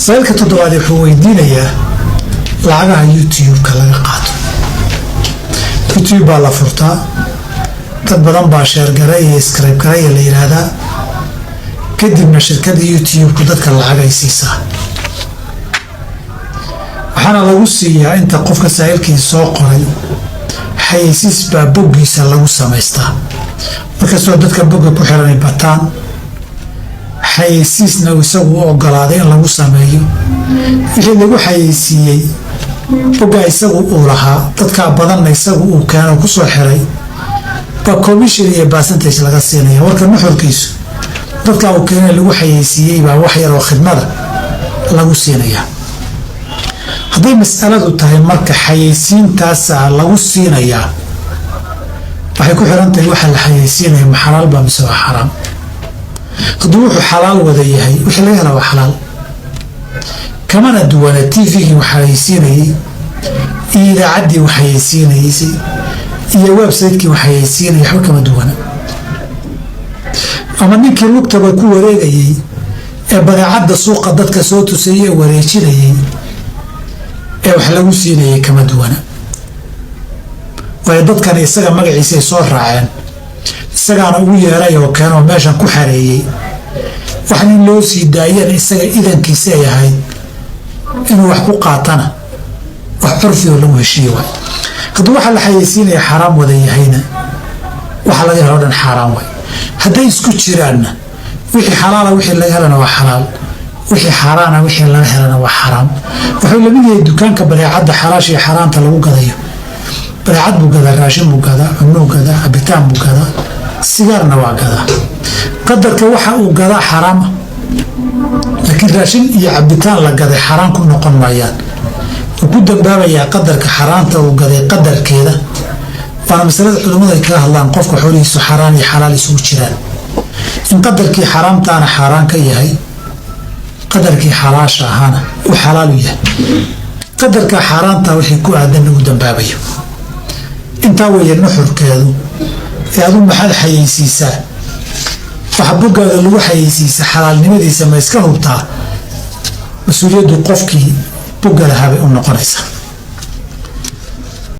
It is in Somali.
Saa'ilka toddobaad wuxuu weydiinayaa lacagaha YouTube-ka laga qaato. YouTube baa la furtaa, dad badan baa share garay iyo subscribe garaya la yidhaahdaa, kadibna shirkadda YouTube-ku dadka lacag ay siisaa. Waxaana lagu siiyaa inta qofka saa'ilkii soo qoray xayeysiis baa boggiisa lagu samaystaa. Markastoo dadka bogga ku xiranay bataan, xayeysiisna isagu u ogolaaday in lagu sameeyo, wixii lagu xayeysiiyey bogga isagu uu lahaa, dadkaa badanna isagu uu keeno kusoo xiray, baa commission iyo percentage laga siinaya. Warka nuxurkiisu, dadkaa uu keenay lagu xayeysiiyey baa wax yar oo khidmada lagu siinayaa. Hadday mas'aladu tahay marka xayeysiintaasaa lagu siinayaa, waxay ku xiran tahay waxa la xayeysiinaya ma xalaal baa mise waa xaraam. Hadduu wuxuu xalaal wada yahay, wixii laga helaa waa xalaal, kamana duwana TV-gii wax xayeysiinayey iyo idaacaddii wax xayeysiinayeysay iyo website-kii wax xayeysiinayay, waxba kama duwana. Ama ninkii lugtaba ku wareegayey ee badeecadda suuqa dadka soo tusayey ee wareejinayey ee wax lagu siinayay kama duwana, waayo dadkani isaga magaciisa ay soo raaceen, isagaana ugu yeeray oo keenoo meeshan ku xareeyey. Waxan in loo sii daayana isaga idankiisa ay ahayd, inuu wax ku qaatana wax curfi oo lagu heshiiye waay. Hadduu waxa la xayeysiinaya xaaraam wada yahayna, waxa laga helo dhan xaaraam waay. Hadday isku jiraanna, wixii xalaala wixii laga helana waa xalaal, wixii xaaraana wixii laga helana waa xaaraam. Wuxuu lamid yahay dukaanka badeecadda xalaasha iyo xaaraanta lagu gadayo. Badeecad buu gadaa, raashin buu gadaa, cunuu gadaa, cabitaan buu gadaa, sigaarna waa gadaa. Qadarka waxa uu gadaa xaaraama, laakiin raashin iyo cabitaan la gaday xaaraan ku noqon maayaan. Wuu ku dambaabayaa qadarka xaaraanta uu gaday qadarkeeda. Waana masalada culimmadu ay kaga hadlaan qofka xoolihiisu xaaraan iyo xalaal isugu jiraan, in qadarkii xaaraamtaana xaaraan ka yahay, qadarkii xalaasha ahaana uu xalaalu yahay, qadarka xaaraanta wixii ku aadan uu dambaabayo. Intaa weeye nuxurkeedu. Ee adu maxaad xayeysiisaa? Waxa boggaaga lagu xayeysiisa xalaalnimadiisa ma iska hubtaa? Mas-uuliyaddu qofkii bogga lahaa bay u noqonaysaa.